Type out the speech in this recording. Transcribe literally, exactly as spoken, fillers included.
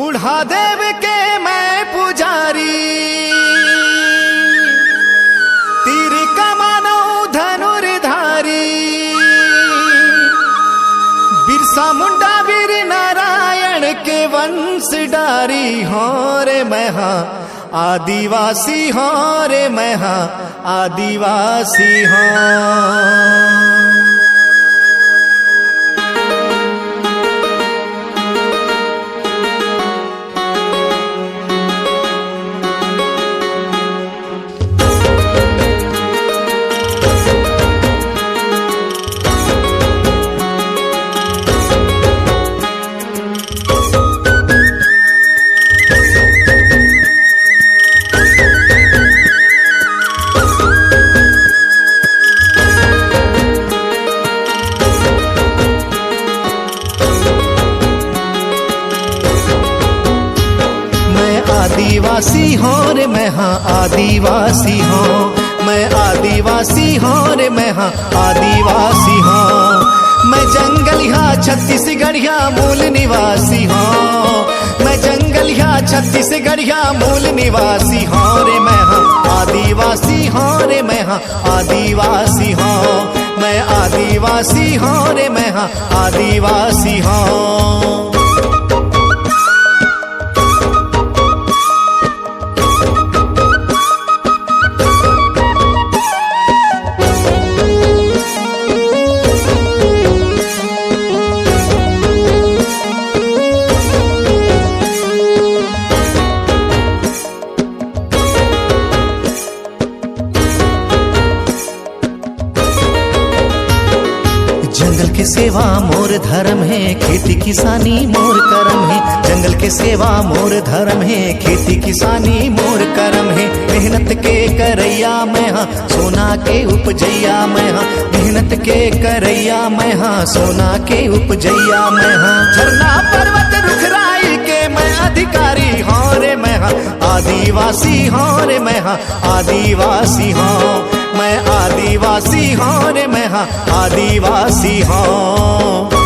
बुढ़ा देव के मैं पुजारी, तीर कमानो धनुर्धारी, बिरसा मुंडा वीर नारायण के वंश डारी हों रे मैं हा आदिवासी हों रे मैं हा आदिवासी हों। मैं आदिवासी हों रे मैं हा आदिवासी हों, मैं आदिवासी हों रे मैं हा आदिवासी हों। मैं जंगलिया छत्तीसगढ़िया मूल निवासी हों, मैं जंगलिया छत्तीसगढ़िया मूल निवासी हों रे मैं हा आदिवासी हों रे मैं हा आदिवासी हों। मैं आदिवासी हों रे मैं हा आदिवासी हों। जंगल के सेवा मोर धर्म हे, खेती किसानी मोर करम हे। जंगल के सेवा मोर धर्म हे, खेती किसानी मोर करम हे। मेहनत के करैया मैं हा, सोना के उपजैया मैं हा। मेहनत के करैया मैं हा, सोना के उपजैया मैं हा। झरना पर्वत रुखराई के मैं अधिकारी हों रे मैं हा आदिवासी हों रे मैं हा आदिवासी हों। मैं आदिवासी हों रे मैं हा आदिवासी हों।